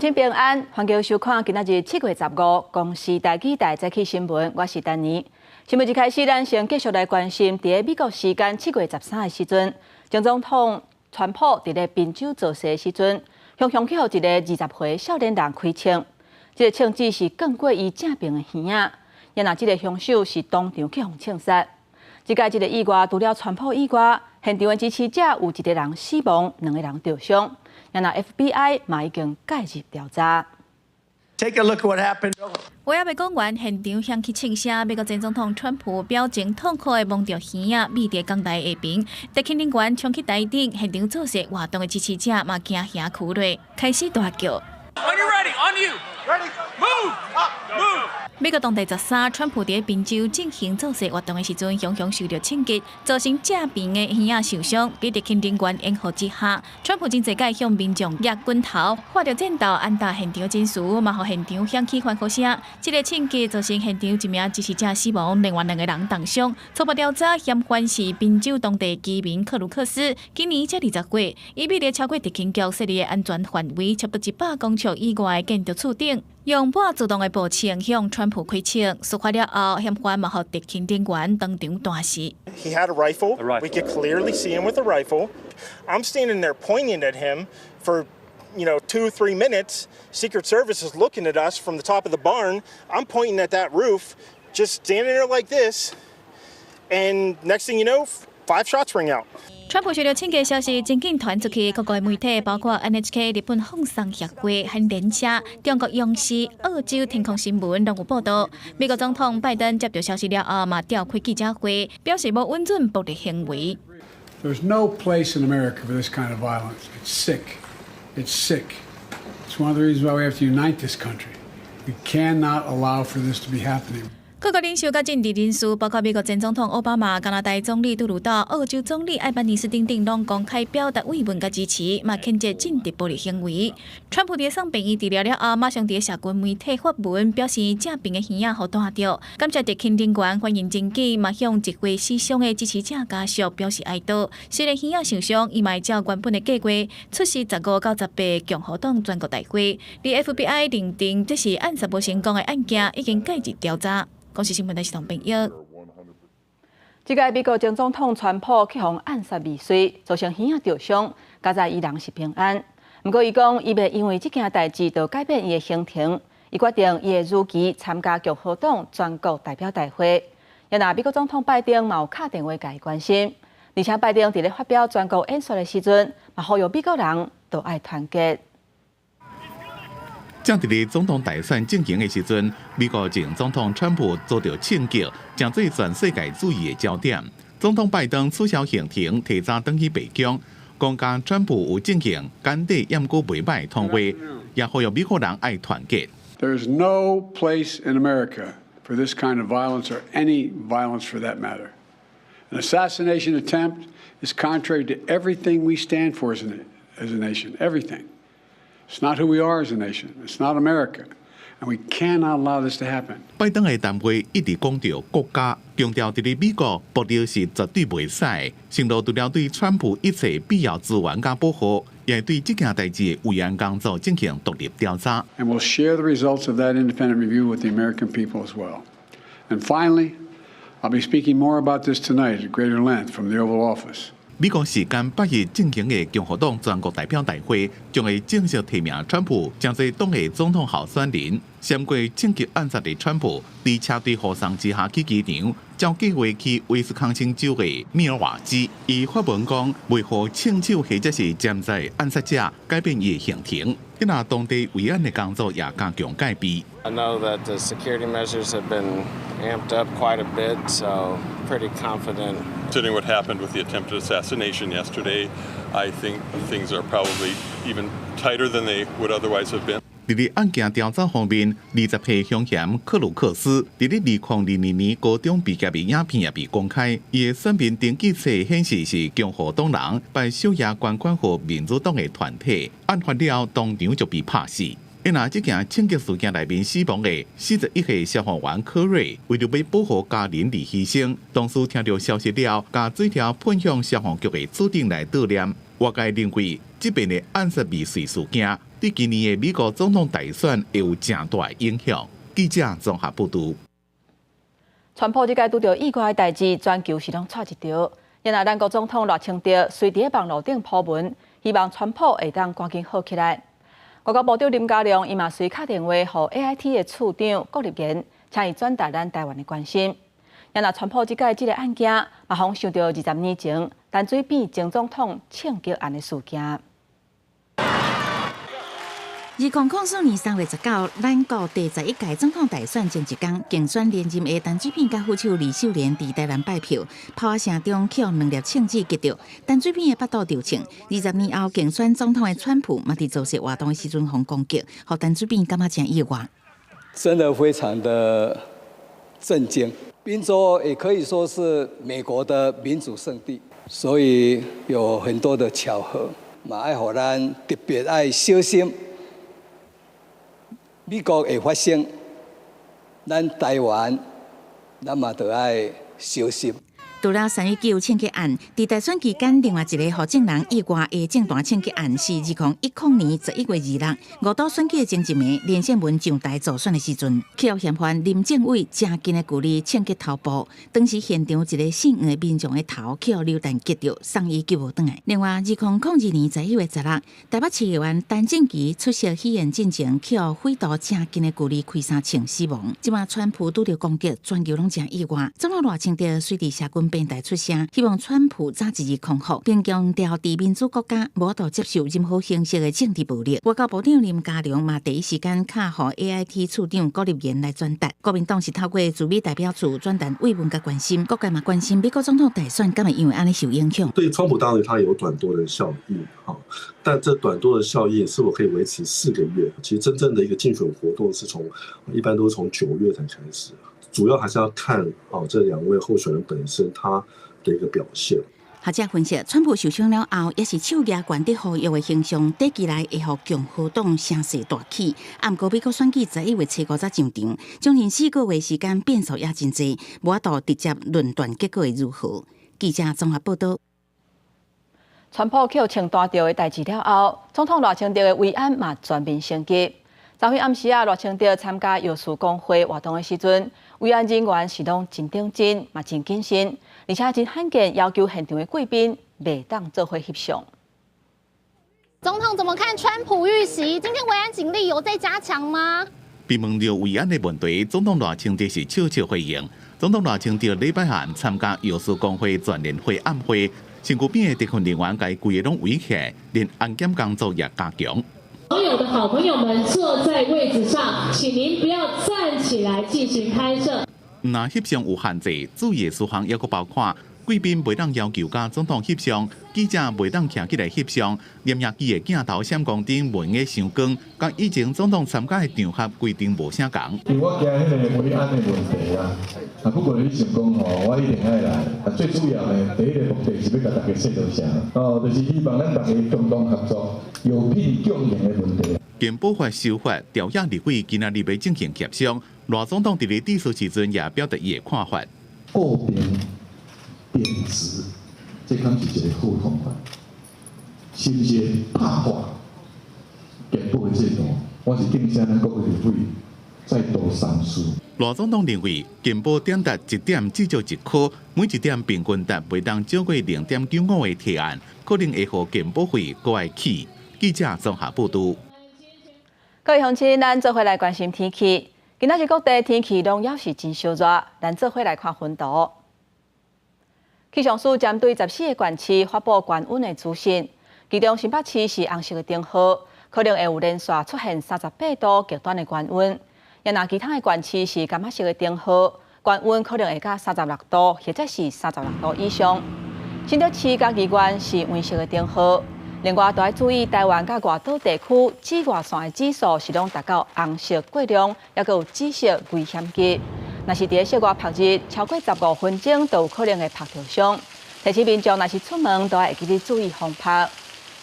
親平安，歡迎收看今仔日7月15公視台語台早起新聞，我是丹妮。新聞一開始，咱先繼續來關心，佇咧美國時間7月13的時陣，前總統川普佇咧賓州造勢的時陣，雄雄去予一個20歲少年人開槍，這個槍支是摃過伊正爿的耳仔，也若這個兇手是當場去予槍殺。這擺這個意外，除了川普以外，現場的支持者有一個人死亡，兩個人著傷。也若 FBI 嘛已經介入調查。 Take a look at what happened. 話猶未講完，現場響起槍聲，美國前總統川普表情痛苦的摸著耳仔，覕佇講台下爿。特勤人員衝去台頂，現場造勢活動的支持者嘛驚嚇跍落，開始大叫。 When you're ready, on you. Ready, move, move. 美國當地13，川普佇賓州進行造勢活動的時陣，雄雄受著槍擊，造成正爿的耳仔受傷。佇特勤人員掩護之下，川普真濟擺向民眾攑拳頭，發著戰鬥，按打現場陣勢，嘛予現場響起歡呼聲。這個槍擊造成現場一名支持者死亡，另外兩個人重傷。初步調查，嫌犯是賓州當地居民克魯克斯，今年才20歲，伊覕佇超過特勤局設立的安全範圍，差不多100公尺以外的建築厝頂，用半自動的步槍向川普開槍，事發了後，嫌犯嘛予特勤人員當場彈死。 He had a rifle. A rifle. We could clearly see him with a rifle. I'm standing there pointing at him for 2, 3 minutes. Secret Service is looking at us from the top of the barn. I'm pointing at that roof, just standing there like this. And next thing you know, five shots ring out. 川普受著槍擊消息真緊傳出去，各國媒體包括 NHK 日本放送協會、韓聯社、中國央視、澳洲天空新聞攏有報導。美國總統拜登接著消息了後，嘛召開記者會，表示無允准暴力行為。 There's no place in America for this kind of violence. It's sick. It's sick. It's one of the reasons why we have to unite this country. We cannot allow for this to be happening. 各國領袖佮政治人士，包括美國前總統奧巴馬、加拿大總理杜魯多、澳洲總理艾班尼斯等等，攏公開表達慰問佮支持，嘛譴責政治暴力行為。川普佇送病院治療了後，馬上佇社群媒體發文，表示正爿的耳仔予彈著，感謝特勤人員反應真緊，嘛向集會死傷的支持者家屬表示哀悼。雖然耳仔受傷，伊嘛會照原本的計劃出席15到18共和黨全國大會。而 FBI 認定這是暗殺無成功的案件，已經介入調查。公視新聞台是同朋友。這擺美國前總統川普去予暗殺未遂，造成耳仔著傷，佳哉伊人是平安。毋過伊講，伊袂因為這件代誌就改變伊的行程，伊決定伊會如期參加共和黨全國代表大會。也若美國總統拜登嘛有敲電話共伊關心，而且拜登佇咧發表全國演說的時陣，嘛呼籲美國人都愛團結。正佇咧總統大選進行的時陣，美國前總統川普遭著槍擊，成做全世界注意的焦點。總統拜登取消行程，提早轉去白宮，講佮川普有進行簡短猶閣袂䆀通話，也呼籲美國人愛團結。 There is no place in America for this kind of violence or any violence for that matter. An assassination attempt is contrary to everything we stand for as a nation, everything. It's not who we are as a nation. It's not America. And we cannot allow this to happen. 拜登的談話一直講著國家，強調佇咧美國暴力是絕對袂使。承諾除了對川普一切必要資源佮保護，也會對這件代誌的維安工作進行獨立調查。 And we'll share the results of that independent review with the American people as well. And finally, I'll be speaking more about this tonight at greater length from the Oval Office. 美國時間8日進行的共和黨全國代表大會，將會正式提名川普，成做黨的總統候選人。閃過槍擊暗殺的川普，佇車隊護送之下去機場，照計劃去威斯康星州的密爾瓦基。伊發文講，袂予槍手或者是潛在暗殺者改變伊的行程。這若當地維安的工作也加強戒備。 I know that the security measures have been amped up quite a bit, so pretty confident. Considering what happened with the attempted assassination yesterday, I think things are probably even tighter than they would otherwise have been. 佇咧案件調查方面，20歲兇嫌克魯克斯，佇咧2022年高中畢業的影片也被公開。伊的選民登記冊顯示是共和黨人，敗小額捐款予民主黨的團體。案發了後，當場就被拍死。因為這件槍擊事件內面死亡的41歲消防員科瑞，為著欲保護家人而犧牲。當時聽著消息了，共水柱噴向消防局的厝頂來悼念。外界認為，這遍的暗殺未遂事件，對今年的美國總統大選會有誠大的影響。記者綜合報導。川普這擺拄著意外的代誌，全球是攏掣一著。然後咱國總統賴清德隨佇網路頂鋪文，希望川普會當趕緊好起來。外交部長林佳龍伊嘛隨敲電話予 AIT 的處長郭立言，請伊轉達咱台灣的關心。然後川普這擺這個案件，嘛予想著20年前陳水扁前總統槍擊案的事件。2004年3月19，咱國第11屆總統大選前一工，競選連任的陳水扁佮副手呂秀蓮佇台南拜票，炮仔聲中予兩粒槍子擊著，陳水扁的腹肚著槍。20年後競選總統的川普嘛，佇造勢活動的時陣予攻擊，予陳水扁感覺誠意外。真的非常的震驚。賓州也可以說是美國的民主聖地，所以有很多的巧合，嘛愛予咱特別愛小心。美國會發生，咱台灣，咱嘛著愛小心。除了3.19槍擊案，佇大選期間，另外一个予眾人意外的政壇槍擊案是2010年11月26，五都選舉的前一暝，連勝文上台助選的時陣，予嫌犯林政偉誠近的距離槍擊頭部，當時現場一个姓黃的民眾的頭予流彈擊著，送醫救無轉來。另外，2002年11月16，台北市議員陳正祺出席喜宴進前，予匪徒誠近的距離開三槍死亡。這擺川普拄著攻擊，全球攏誠意外。總統賴清德隨佇社群平台出聲，希望川普早一日康復，並強調佇民主國家無法度接受任何形式的政治暴力。外交部長林佳龍嘛第一時間敲予 AIT 處長郭立言來轉達。國民黨是透過駐美代表處轉達慰問佮關心，各界嘛關心美國總統大選敢會因為按呢受影響。對川普當然他有短多的效應，哈，但這短多的效應是否可以維持4個月？其實真正的一個競選活動是從一般都是從9月才開始。主要還是要看哦，這兩位候選人本身他的一個表現。學者分析，川普受傷了後，也是手舉懸佇呼籲的形象，短期內會予共和黨聲勢大起。啊，毋過美國選舉11月初五才上場，將近4個月時間變數也真濟，無法度直接論斷結果會如何。記者綜合報導。川普予槍彈著的代誌了後，總統賴清德的維安嘛全面升級。昨昏暗時啊，賴清德參加藥師公會活動的時陣，維安人員是攏真認真，嘛真謹慎，而且真罕見要求現場的貴賓袂當做伙翕相。總統怎麼看川普遇襲？今天維安警力有在加強嗎？被問到維安的問題，總統賴清德是笑笑回應。總統賴清德禮拜暗參加藥師公會全聯會暗會，身軀邊的特訓人員共規个攏圍起來，連安檢工作也加強。所有的好朋友們坐在位置上，請您不要站起來進行拍攝。毋但翕相有限制，注意事項抑閣包括貴賓袂當要求佮總統翕相，記者袂當徛起來翕相，攝影機的鏡頭閃光燈袂用傷光，佮以前總統參加的場合規定無啥仝。因為我驚彼個維安的問題啊，啊不過你想講吼，我一定愛來。啊，最主要呢，第一个目的是欲共大家說多聲，哦，就是希望咱大家共同合作，藥品供應的問題。健保法修法朝野立委今仔日欲進行協商，賴總統佇咧致辭時陣也表達伊的看法。固定貶值，這敢是一個好方法？是毋是會拍破健保的制度？我是敬請咱各位立委再多三思。賴總統認為，健保點值一點至少一箍，每一點平均值袂當少過0.95的提案，可能會予健保費閣愛起。記者綜合報導。各位鄉親，咱做伙來關心天氣。今仔日各地天氣攏猶是真燒熱，咱做伙來看溫度。氣象署針對14個縣市發布高溫的資訊，其中新北市是紅色的燈號，可能會有連續出現38度極端的高溫。若其他的縣市是柑仔色的燈號，高溫可能會到36度或者是36度以上。新竹市佮宜蘭是黃色的燈號。另外，都愛注意台灣佮外島地區紫外線的指數是攏達到紅色過量，抑閣有紫色危險級。若是佇咧室外曝日超過15分鐘，就有可能會曝著傷。提醒民眾，若是出門，都愛會記得注意防曬。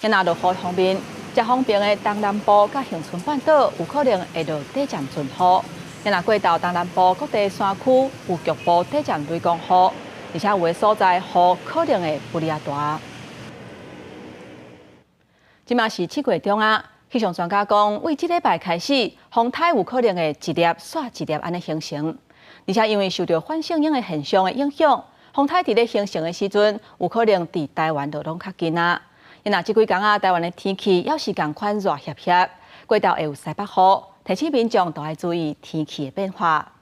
若落雨方面，遮方邊的東南部佮恆春半島有可能會落短暫陣雨。若過到東南部各地山區有局部短暫雷公雨，而且有的所在雨可能會不離仔大。這馬是七月中啊，氣象專家講，為這禮拜開始，風颱有可能會一粒煞一粒按呢形成，而且因為受著反聖嬰的現象的影響，風颱佇咧形成的時陣，有可能佇台灣就攏較近啊。因若這幾工啊，台灣的天氣猶是仝款熱煋煋，過晝會有西北雨，提醒民眾都愛注意天氣的變化。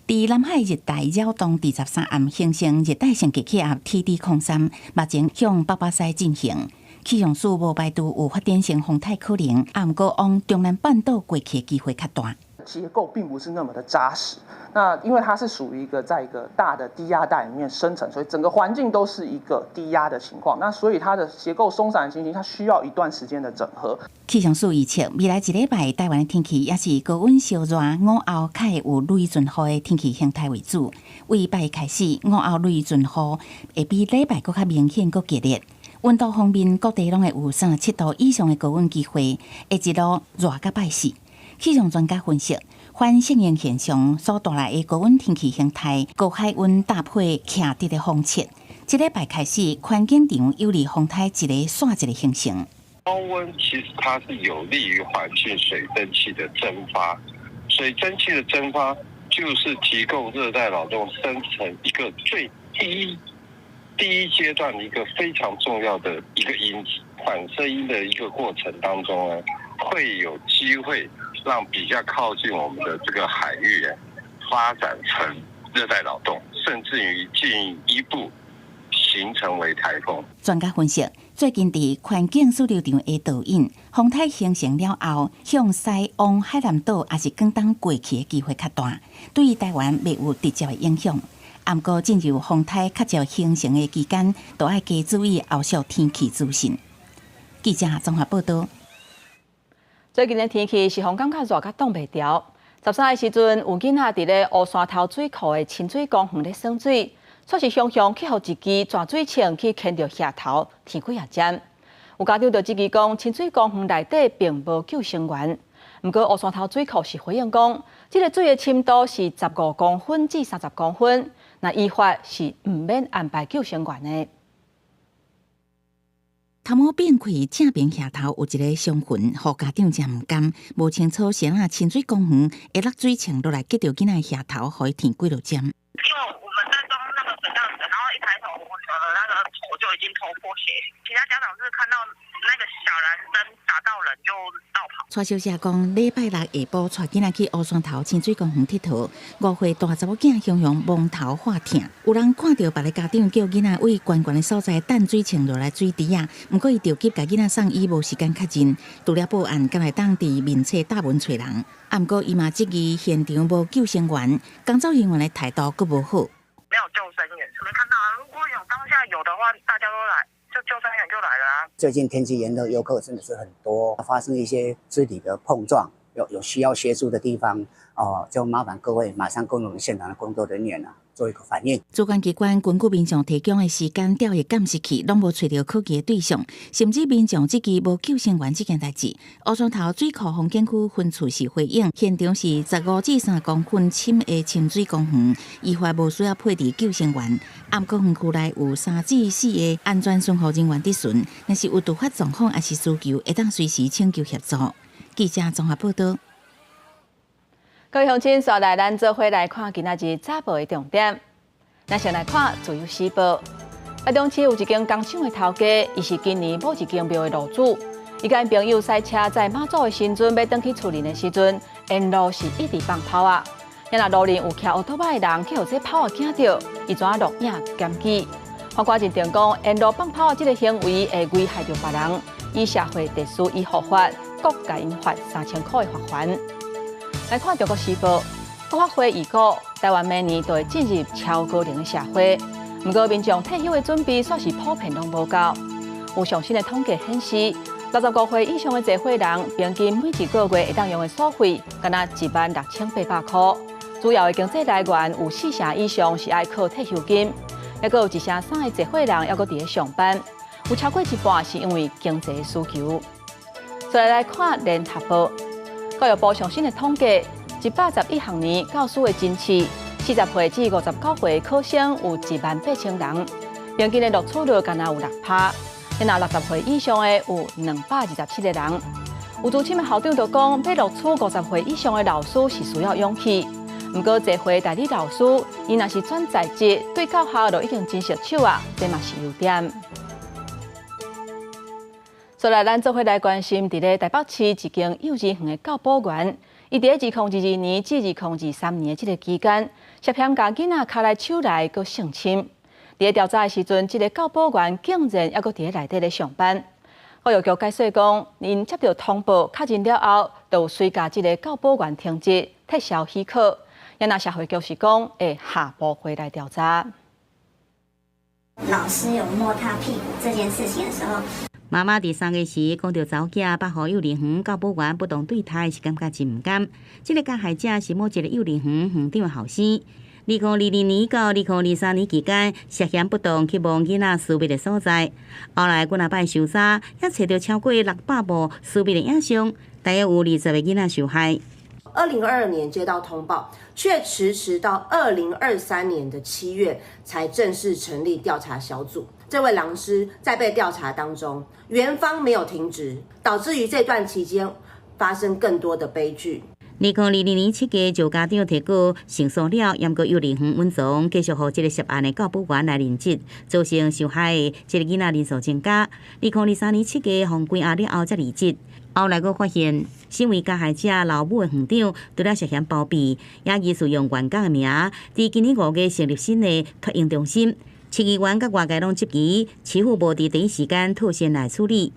佇南海熱帶擾動佇13暗形成熱帶性低氣壓 TD03，目前向北北西進行。氣象署無排除有發展成風颱可能，啊，毋過往中南半島過去的機會較大。結構並不是那麼的紮實，那因為它是屬於一個在一個大的低壓帶裡面生成，所以整個環境都是一個低壓的情況，那所以它的結構鬆散的情形，它需要一段時間的整合。氣象署預測，未來一禮拜台灣的天氣也是高溫燒熱，午後較會有雷陣雨的天氣形態為主。為拜一開始，午後雷陣雨會比禮拜閣較明顯、閣激烈。溫度方面，各地攏會有37度以上的高溫機會，會一路熱到拜四。氣象專家分析，反聖嬰現象所帶來的高溫天氣形態，高海溫搭配徛佇的風切，這禮拜開始，環境場有利風颱一个煞一个形成。高溫其實它是有利於環境水蒸氣的蒸發，水蒸氣的蒸發就是提供熱帶擾動生成一個最低第一階段一個非常重要的一個因子。反聖嬰的一個過程當中呢，會有機會讓比較靠近我們的這個海域發展成熱帶擾動，甚至於進一步形成為颱風。專家分析，最近佇環境輸入場的導引，風颱形成了後，向西往海南島抑是廣東過去的機會較大，對於台灣袂有直接的影響。毋過進入風颱較少形成的期間，都愛加注意後續天氣資訊。記者綜合報道。最近的天氣是予感覺熱甲擋袂牢。13的時陣，有囡仔佇咧烏山頭水庫的親水公園咧耍水，煞是雄雄去予一支泉水銃去牽著額頭，天幾仔針。有家長就質疑講，親水公園內底並無救生員。毋過烏山頭水庫是回應講，這个水的深度是15公分至30公分，若依法是毋免安排救生員的。頭毛變開，正邊額頭有一个傷痕，予家長誠毋甘，無清楚是按怎親水公園會落水銃落來擊著囡仔額頭，予伊天幾落針。因為我們在裝那個水彈然後一抬頭，我女兒的那個頭就已經頭破血流。其他家長是看到那個小男生打到人就落跑。蔡小姐講，禮拜六下晡帶囡仔去烏山頭親水公園𨑨迌，5歲大查某囝雄雄蒙頭發疼，有人看著別个家長叫囡仔對懸懸的所在擲水銃落來水池仔，毋過伊著急共囡仔送醫，無時間確認。除了報案，敢會當佇面冊貼文揣人，啊，毋過伊嘛質疑現場無救生員，工作人員的態度閣無好。沒有救生員，沒看到啊。如果有當下有的話，大家都來，就救生員就來了啊。最近天氣炎熱，遊客真的是很多，發生一些肢體的碰撞，有需要協助的地方，哦，就麻煩各位馬上跟我們現場的工作人員啊做一個反應。主管機關根據民眾提供的時間調閱監視器，攏無揣著可疑的對象，甚至民眾質疑無救生員這件代誌。烏山頭水庫風景區分處是回應，現場是15至30公分深的親水公園，依法無需要配置救生員。毋過園區內有三至四个安全巡護人員佇巡，若是有突發狀況抑是需求，會當隨時請求協助。記者綜合報道。各位鄉親，紲來咱做伙來看今仔日早報的重點。咱先來看《自由時報》。台中市有一間工廠的頭家，伊是今年某一間廟的爐主。伊佮𪜶朋友駛車載媽祖的神尊欲轉去厝裡的時陣，沿路是一直放炮仔。若路人有騎烏托邦的人去予這炮仔驚著，伊怎錄影檢舉？法官認定講，沿路放炮仔這个行為會危害著別人，依社會秩序與護法，閣共𪜶罰3000箍的罰鍰。來看《中國時報》，國發會預估台灣明年就會進入超高齡的社會，毋過民眾退休的準備煞是普遍攏無夠。有上新的統計顯示，65歲以上的濟歲人，平均每一個月會當用的所費，敢若16,800箍。主要的經濟來源有四成以上是愛靠退休金，猶閣有一成三的濟歲人猶閣佇咧上班，有超過一半是因為經濟需求。再來看聯合報。教育部上新的統計，111學年教師的甄試，40歲至59歲考生有18,000人，平均的錄取率敢若有6趴。若60歲以上的有227個人。有資深的校長就講，欲錄取50歲以上的老師是需要勇氣。毋過這歲代理老師，伊若是轉在職，對教學就已經真熟手啊，這嘛是優點。所來，咱做伙來關心，佇咧台北市一間幼稚園的教保員，伊佇咧2022年至2023年的這個期間，涉嫌共囡仔牽來手來閣性侵。佇咧調查的時陣，這個教保員竟然猶閣佇咧內底咧上班。教育局解釋講，𪜶接著通報確認了後，就隨共這個教保員停職、撤銷許可。也若社會局是講，會下步會來調查。老師有摸他屁股這件事情的時候，媽媽佇3月時講著查某囝捌予幼兒園教保員不當對待，是感覺真毋甘。這個加害者是某一個幼兒園園長的後生。2022年到2023年期間，涉嫌不當去摸囡仔私密的所在。後來幾若擺搜查，也揣著超過600部私密的影像，大約有20個囡仔受害。2022年接到通報，卻遲遲到2023年的7月才正式成立調查小組。這位老師在被調查當中，園方沒有停職，導致於這段期間發生更多的悲劇。2022年7月，就家長提告勝訴了，毋過幼兒園穩總繼續予這個涉案的教保員來任職，造成受害的這個囡仔人數增加。2023年7月，予關押了後才離職。後來閣發現，身為加害者老母的園長，除了涉嫌包庇，也疑似用員工的名，佇今年5月成立新的托嬰中心。市議員佮外界攏質疑，市府無佇第一時間妥善來處理。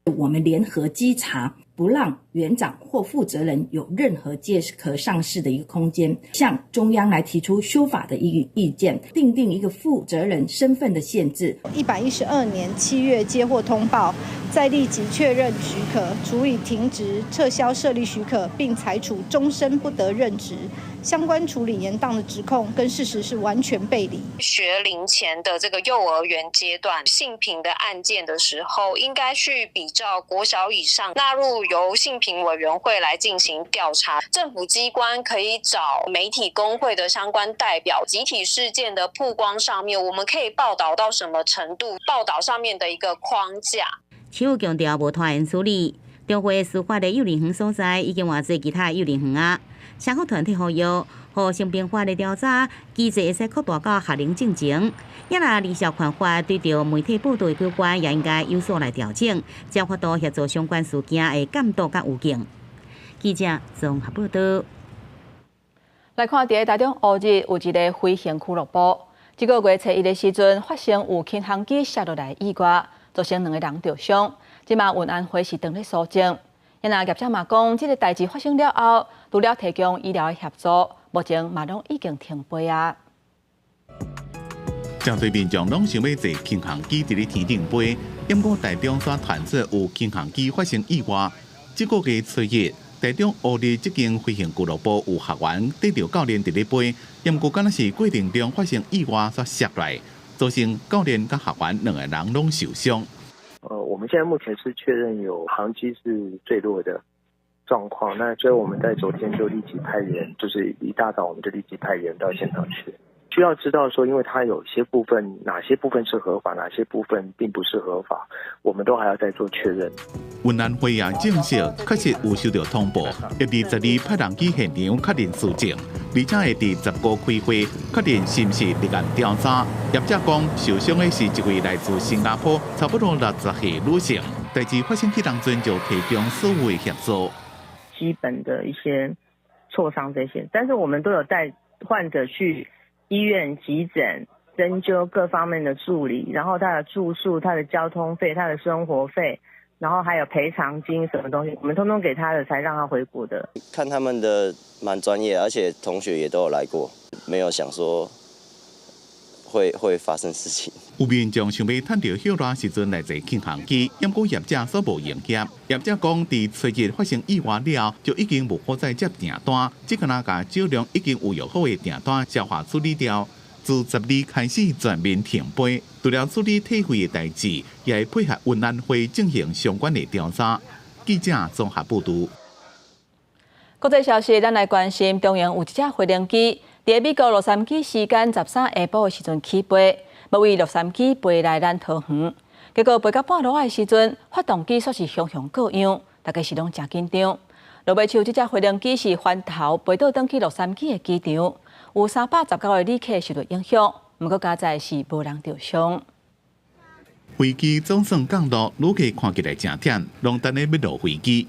我們聯合稽查，不讓園長或負責人有任何借殼上市的一個空間，向中央來提出修法的一個意見，訂定一個負責人身份的限制。112年7月接獲通報，再立即確認許可，處以停職、撤銷設立許可，並裁處終身不得任職。相關處理延宕的指控跟事實是完全背離。學齡前的這個幼兒園階段性平的案件的時候，應該去比照國小以上納入由性平委員會來進行調查。政府機關可以找媒體工會的相關代表，集體事件的曝光上面，我們可以報道到什麼程度？報道上面的一個框架。市府強調無拖延處理，中會司法的幼兒園所在已經換做其他幼兒園啊。社福團體呼籲，予性平法的調查機制會使擴大到學齡進前。也若兒少權法對著媒體報道的規範也應該有所來調整，才有法度協助相關事件的監督佮預警。記者綜合報道。來看，佇台中烏日有一个飛行俱樂部，這个月初一的時陣發生有輕航機摔落來意外，造成兩个人著傷。這馬運安會是當咧搜證。也若業者嘛講，這个代誌發生了後，除了提供醫療的協助，目前嘛攏已經停飛啊。真濟民眾攏想欲坐輕航機佇咧天頂飛，毋過台中煞傳出有輕航機發生意外。這個月初一，台中烏日這間飛行俱樂部有學員綴著教練佇咧飛，毋過敢若是過程中發生意外，煞摔落來，造成教練佮學員兩個人攏受傷。我們現在目前是確認有航機是墜落的狀況，那所以我們在昨天就立即派員，就是一大早我們就立即派員到現場去。需要知道說，因為它有些部分，哪些部分是合法，哪些部分並不是合法，我們都還要再做確認。運安會也證實，確實有收到通報，佇12派人去現場確認事證，而且會佇15開會確認是毋是立案調查。業者講，受傷的是一位來自新加坡，差不多60歲女性。代誌發生彼當陣就提供所有的協助，基本的一些挫傷這些，但是我們都有帶患者去醫院急診、針灸各方面的助理，然後他的住宿、他的交通費、他的生活費，然後還有賠償金什麼東西，我們通通給他的，才讓他回國的。看他們的蠻專業，而且同學也都有來過，沒有想說會發生事情。有民眾想欲趁著歇熱時陣來坐輕航機，毋過業者煞無營業。業者講，佇初一發生意外了後，就已經無法再接訂單，只敢若共少量已經預約好的訂單消化處理掉。自12開始全面停飛，除了處理退費的代誌，也會配合運安會進行相關的調查。記者綜合報導。國際消息，咱來關心，中營有一隻飛行機，佇美國洛杉磯時間13下晡的時陣起飛，欲為洛杉磯飛來咱桃園。結果飛到半路的時陣，發動機煞是雄雄故障，大家是攏誠緊張。落尾像這隻飛行機是翻頭飛倒轉去洛杉磯的機場，有319個旅客受到影響，毋過佳哉是無人著傷。飛機總算降落，旅客看起來誠忝，攏等咧欲落飛機。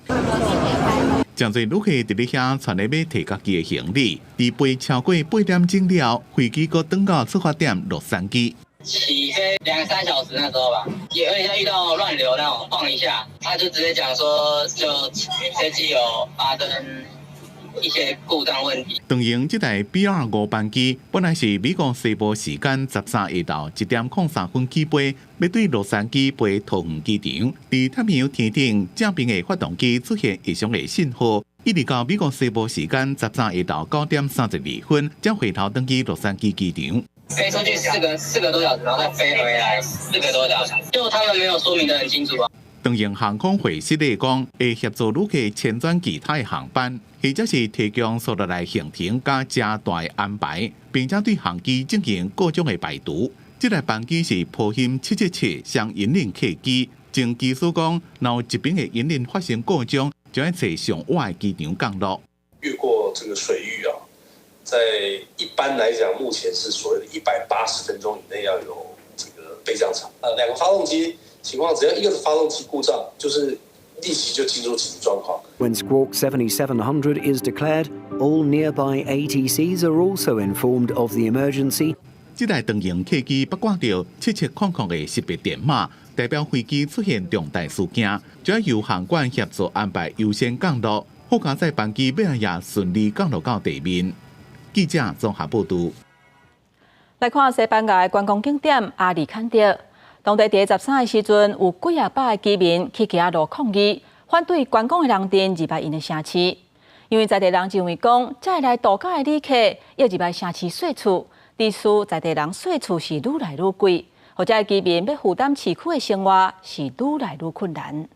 誠濟旅客佇咧遐傳咧欲提家己的行李，佇飛超過8點鐘了，飛機閣轉到出發點洛杉磯。起飛兩三小時那時候吧，也有點像遇到亂流那種晃一下，他就直接講說就飛機有發生一些故障問題。長榮這台 B-25班機本來是美國西部時間13下晝1點03分起飛，欲對洛杉磯飛桃園機場。佇太平洋天頂正邊的發動機出現異常的信號，一直到美國西部時間13下晝9點32分，才回頭轉去洛杉磯機場。飛出去4個多小時，然後再飛回來4個多小時，就他們沒有說明得很清楚啊。長榮航空會釋咧講，會協助旅客遷轉其他的航班，或者是提供紲落來行程佮加大安排，並且對航機進行各種的排除。這台班機是波音777雙引擎客機，前機師講，若有一邊的引擎發生故障，就愛揣上倚的機場降落。越過這個水域啊，在一般來講，目前是所謂的180分鐘以內要有這個備降場。兩個發動機情況，只要一個發動機故障，就是立即就進入緊急狀況。 When Squawk 7700 is declared, all nearby ATCs are also informed of the emergency. 這台長榮客機八掛著7700的識別電碼，代表飛機出現重大事件，就愛由航管協助安排優先降落。好佳哉班機尾仔也順利降落到地面。記者綜合報導。來看西班牙的觀光景點阿里坎特，當地佇13的時陣，有幾仔百个居民去街路抗議，反對觀光的人陣入來𪜶的城市。因為在地人認為講，遮來度假的旅客欲入來城市稅厝，致使在地人稅厝是愈來愈貴，予遮的居民欲負擔市區的生活是愈來愈困難。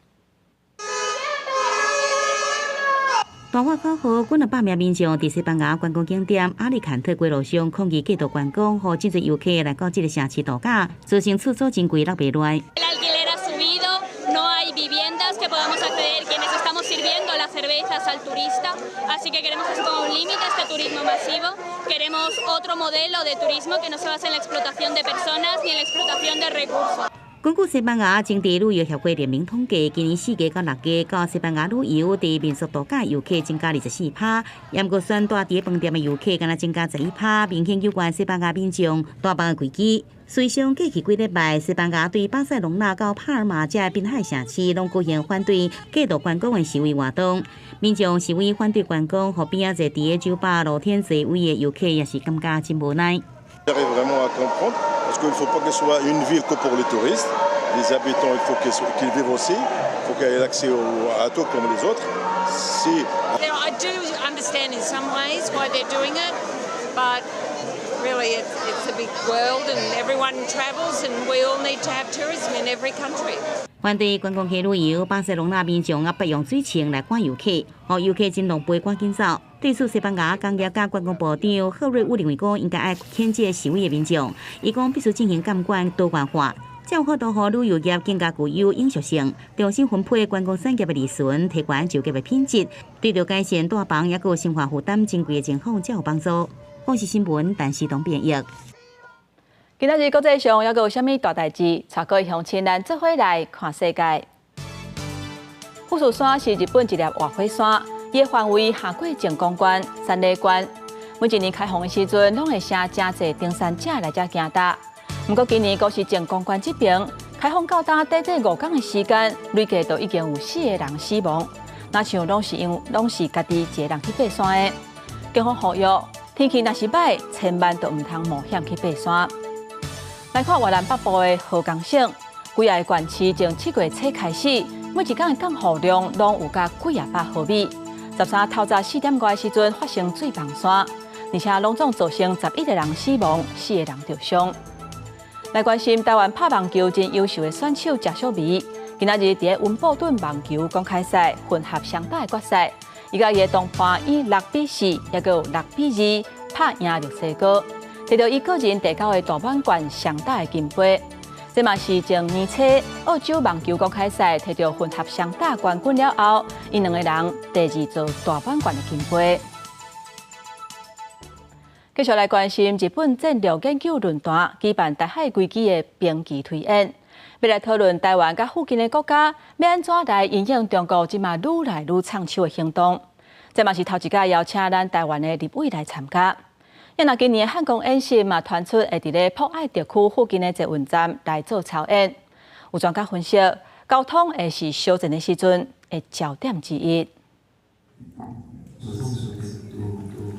大喊口號，幾若百名民眾佇西班牙觀光景點阿里坎特街路上抗議過度觀光，予真濟遊客來到這个城市度假，造成厝租真貴，落袂來。 El alquiler ha subido, no hay viviendas que podamos acceder quienes estamos sirviendo las cervezas al turista, así que queremos que se ponga un límite a este turismo masivo, queremos otro modelo de turismo que no se base en la explotación de personas ni en la explotación de recursos. 根據西班牙當地旅遊協會聯盟統計，今年4月到6月，到西班牙旅遊佇民宿度假遊客增加24%，毋過選蹛佇飯店的遊客敢若增加11%，明顯有關西班牙民眾大房的危機。隨上過去幾禮拜，西班牙對巴塞隆納到帕爾馬這濱海城市，攏舉行反對過度觀光的示威活動。民眾示威反對觀光，予邊仔坐佇个酒吧露天座位的遊客也是感覺真無奈。 Parce qu'il ne faut pas que ce soit une ville que pour les touristes. Les habitants, il faut qu'ils vivent aussi. Il faut qu'ils aient l'accès à tout comme les autres. Si... I do understand in some ways why they're doing it, but really it's a big world and everyone travels and we all need to have tourism in every country. 反對觀光客旅遊，巴塞隆納民眾也欲用水銃來趕遊客，予遊客真狼狽，趕緊走。對此，西班牙工業佮觀光部長赫瑞烏認為講，應該愛譴責示威的民眾。伊講必須進行監管多元化，才有法度予旅遊業更加具有永續性，重新分配觀光產業的利潤，提懸就業的品質，對著改善蹛房抑閣生活負擔真貴的情況，才有幫助。公視新聞，陳時東編譯。今仔日國際上猶閣有啥物大代誌？帶各位鄉親咱做伙來看世界。富士山是日本一粒活火山，伊的範圍橫過靜岡縣、山梨縣。每一年開放的時陣，攏會吸誠濟登山者來遮行踏。毋過今年閣是靜岡縣這爿開放到今短短5工的時間，累計都已經有四個人死亡。若像攏是因為攏是家己一個人去爬山的。警方呼籲，天氣若是䆀，千萬都毋通冒險去爬山。來看越南北部的河岡省，幾仔个縣市從7月初開始，每一工的降雨量攏有甲幾仔百毫米。13透早4點外的時陣發生水崩山，而且攏總造成11個人死亡，四個人著傷。來關心台灣拍網球真優秀的選手謝淑薇，今仔日佇溫布頓網球公開賽混合雙打的決賽，伊佮伊的同伴以6比4，抑閣有6比2拍贏墨西哥，摕著伊個人第九個大滿貫雙打的金杯。這嘛是前年初澳洲網球公開賽提著混合雙打冠軍了後，𪜶兩個人第二座大滿貫的金杯。繼續來關心日本戰略研究論壇舉辦台海危機的兵棋推演，欲來討論台灣佮附近的國家欲按怎來因應中國這馬愈來愈藏手的行動。這嘛是頭一擺邀請咱台灣的立委來參加。啊，今年的漢光演習嘛，傳出會佇咧朴愛特區附近的捷運站來做操演。有專家分析，交通會是小戰的時陣的焦點之一。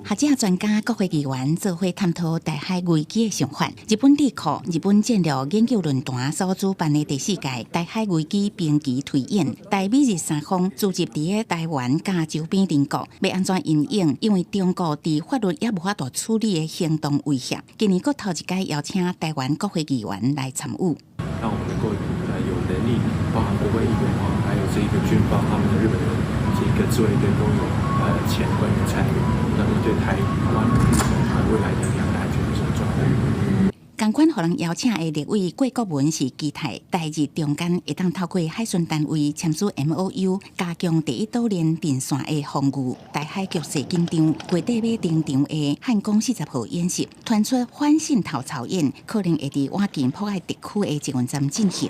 學者、專家、國會議員做伙探討台海危機的想法。日本智庫日本戰略研究論壇所主辦的第四屆台海危機兵棋推演，台美日三方聚集佇咧台灣佮周邊鄰國，欲按怎因應？因為中國佇法律猶無法度處理的行動威脅，今年閣頭一擺邀請台灣國會議員來參與。讓我們能夠有能力，包含國會議員啊，還有這個軍方他們的日本的這個自衛隊都有前官員參與。那麼對台灣、日本未來的兩岸安全是很重要的。仝款予人邀請的立委郭國文是期待台日中間會當透過海巡單位簽署 MOU，加強第一島鏈陣線的防禦。台海局勢緊張，月底欲登場的漢光40號演習，傳出反滲透操演，可能會佇倚近朴愛特區的捷運站進行。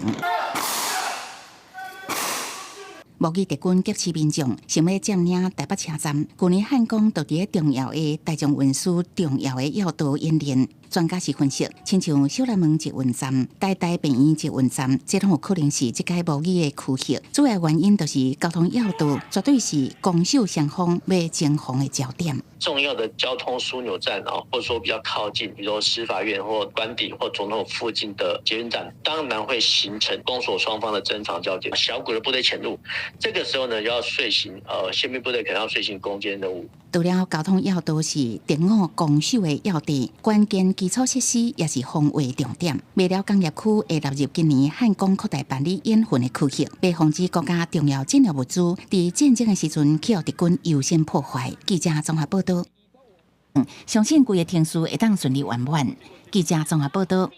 模擬敵軍劫持民眾，想欲佔領台北車站。舊年漢光就佇咧重要的大眾運輸重要的要道演練。專家是分析，親像小南門捷運站、台大病院捷運站，這攏有可能是這擺模擬的區域。主要原因就是交通要道絕對是攻守雙方欲爭防的焦點。重要的交通樞紐站啊，或者說比較靠近，比如說司法院或官邸或總統府附近的捷運站，當然會形成攻守雙方的爭防焦點。小股的部隊潛入，這個時候呢，要遂行憲兵部隊可能要遂行攻堅任務。除了交通要道是敵我攻守的要地，關鍵基礎設施也是防衛重點。麥寮工業區會納入今年漢光擴大辦理演訓的區域，欲防止國家重要戰略物資佇戰爭的時陣去予敵軍優先破壞。記者綜合報道。相信規个程序會當順利圓滿。記者綜合報道。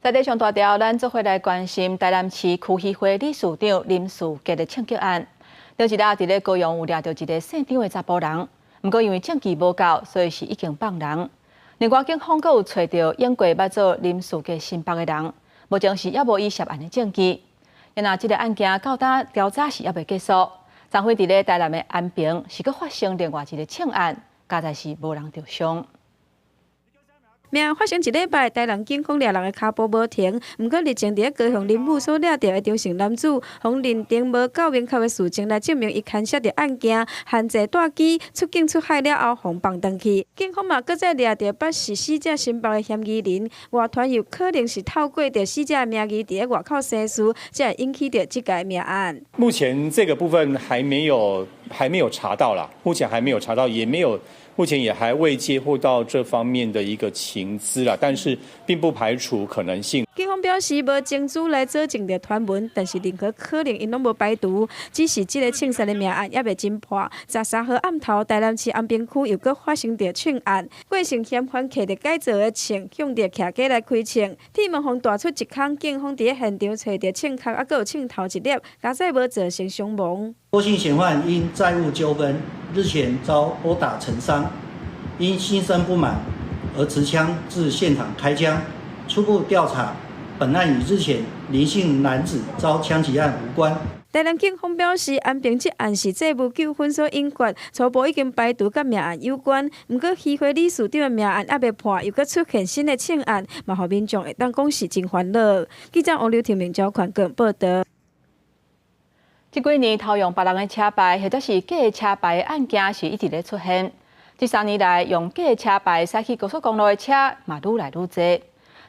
在這上大條，咱做伙來關心台南市區議會理事長林士傑的槍擊案。頂一日佇咧高雄有掠著一个姓張的查埔人，毋過因為證據無夠，所以是已經放人。另外，警方閣有揣著應過捌做林士傑心腹的人，目前是猶無伊涉案的證據。若這个案件到今調查是猶未結束，昨昏佇咧台南的安平是閣發生另外一个槍案，佳哉是無人著傷。命案發生一禮拜，台南警方掠人的跤步無停。毋過日前佇咧高雄林武所掠著的張姓男子，予認定無夠明確的事證來證明伊牽涉著案件，限制帶機出境出海了後，予放轉去。警方嘛，閣再掠著捌是死者心腹的嫌疑人，外傳有可能是透過著死者的名義佇咧外口生事，才會引起著這个命案。目前這個部分還沒有查到啦，目前還沒有查到，也沒有。目前也還未接獲到這方面的一個情資啦，但是並不排除可能性。警方表示無證據來佐證著傳聞，但是任何可能𪜶攏無排除。只是這个槍殺的命案猶未偵破。13號暗頭，台南市安平區又閣發生著槍案，過程嫌犯提著改造的槍，向著徛家來開槍，鐵門予彈出一空，警方佇咧現場揣著槍殼，猶閣有槍頭一粒，佳哉無造成傷亡。郭姓嫌犯因債務糾紛，日前遭毆打成傷，因心生不滿而持槍至現場開槍。初步調查，本案與日前林姓男子遭槍擊案無關。台南警方表示，安平這案是債務糾紛所引發，初步已經排除佮命案有關。毋過，議會理事長的命案猶未破，又閣出現新的槍案，嘛予民眾會當講是真煩惱。記者王劉庭明、焦寬更報導。這幾年偷用別人的車牌或者是假的車牌的案件是一直咧出現。這3年來，用假的車牌駛去高速公路的車嘛愈來愈濟。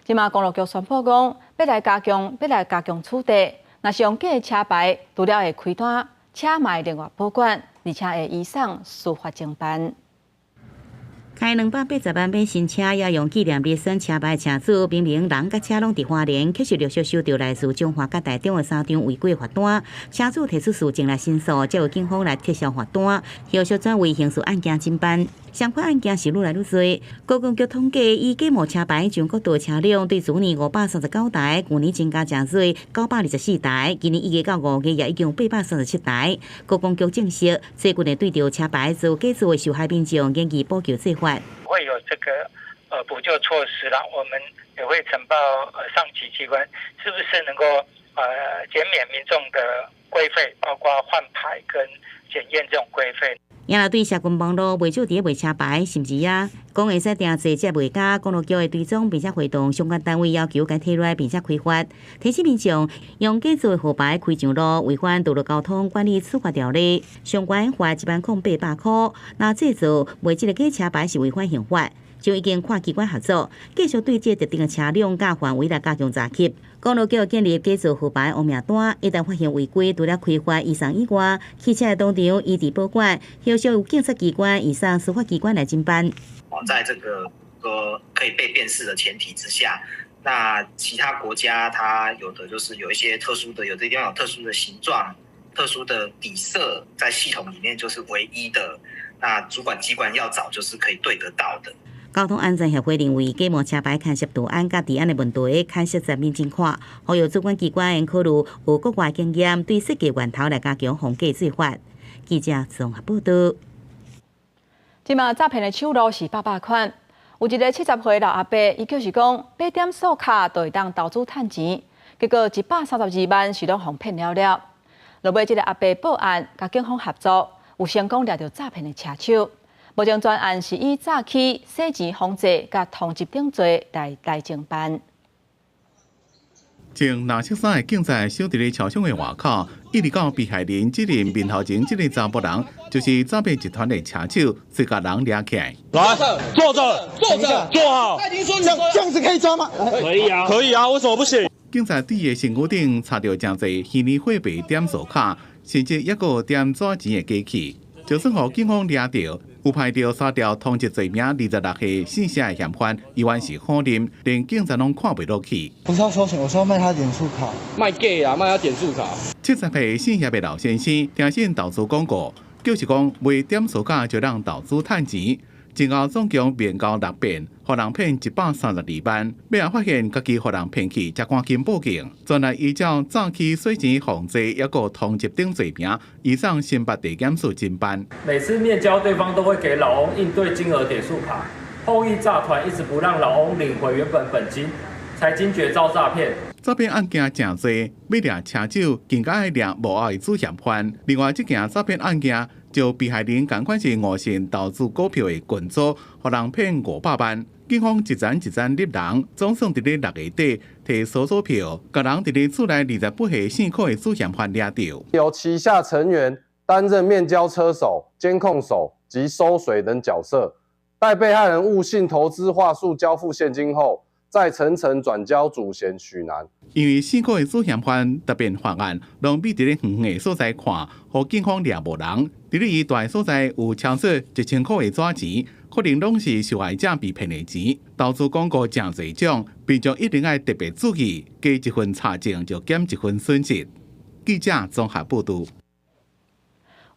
這馬公路局宣布講，欲來加強，欲來加強取締。若是用假的車牌，除了會開單，車嘛會另外保管，而且會移送司法偵辦。開280萬買新車，猶用紀念日選車牌車主，明明人佮車攏佇花蓮，卻是陸續收著來自彰化佮台中的三張違規罰單。車主提出訴訟來申訴，才有警方來撤銷罰單，後續轉為刑事案件偵辦。相關案件是愈來愈濟。觀光局統計，以假冒車牌全國道車輛對去年539台，舊年增加誠濟924台，今年1月到5月也已經837台。觀光局證實，最近會對著車牌做假造的受害民眾研擬補救計劃。會有這個補救措施啦，我們也會呈報上級機關，是不是能夠減免民眾的規費，包括換牌跟檢驗這種規費。也若對社群網路袂少佇咧賣車牌，甚至啊講會使訂製這賣家，公路局會追蹤，並且會同相關單位要求共提來，並且開罰。提醒民眾用假造的號牌開上路，違反道路交通管理處罰條例，相關罰10,800箍。若製造賣這个假車牌是違反刑法。就已經跨機關合作，繼續對這特定的車輛佮範圍來加強查緝。公路局建立假造號牌黑名單，一旦發現違規，除了開罰移送以外，汽車的當場移置保管，後續由警察機關移送司法機關來偵辦。哦，在這個可以被辨識的前提之下，那其他國家它有的就是有一些特殊的，有的地方有特殊的形狀、特殊的底色，在系統裡面就是唯一的。那主管機關要找就是可以對得到的。交通安全協會認為，假冒車牌牽涉治安佮治安的問題，牽涉層面真闊，呼籲主管機關應考慮有國外經驗，對設計源頭來加強防假做法。記者綜合報導。這馬詐騙的手路是百百款，有一个70歲老阿伯，伊就是講買點數卡就會當投資趁錢，結果132萬是攏予騙了了。落尾這个阿伯報案，佮警方合作，有成功掠著詐騙的車手。目前專案是以詐欺、洗錢防制佮通緝等罪來偵辦。穿藍色衫的警察守佇咧橋上的外口，一直到被害人這个面頭前，這个查埔人就是詐騙集團的車手，隨共人掠起來。來，坐著，坐著，坐好。這樣子可以抓嗎？可以啊，可以啊，為什麼不行？警察佇伊的身軀頂查著誠濟虛擬貨幣點數卡，甚至猶閣有點紙錢的機器，就算予警方掠著。有派著三條通緝罪名26歲姓謝的嫌犯，依然是否認，連警察攏看袂落去。不是要收錢，我是要賣他點數卡。賣假啊，賣他點數卡。70歲姓葉的老先生聽信投資廣告，就是講賣點數卡就通投資趁錢，前後總共面交六遍，予人騙132萬。尾仔發現家己予人騙去，才趕緊報警。原來依照詐欺、洗錢、防罪，猶閣通緝等罪名，移送新北地檢署偵辦。每次面交對方都會給老翁應對金額點數卡，後羿詐團一直不讓老翁領回原本本金，才驚覺遭詐騙。詐騙案件誠濟，欲掠車手更加愛掠幕後的主嫌犯。另外，這件詐騙案件，就被害人仝款是誤信投資股票的群組，予人騙500萬。警方一層一層入人，總算佇咧6月底提搜索票，共人佇咧厝內28歲姓柯的主嫌犯掠著。由旗下成員擔任面交車手、監控手及收水等角色，待被害人誤信投資話術交付現金後，再層層轉交主嫌許男。因為姓柯的主嫌犯特別犯案，攏秘佇咧遠遠的所在看，予警方掠無人。佇咧伊蹛的所在有超出1000箍的紙錢，可能攏是受害者被騙的錢。投資廣告誠濟種，民眾一定愛特別注意，加一分查證就減一分損失。記者綜合報導。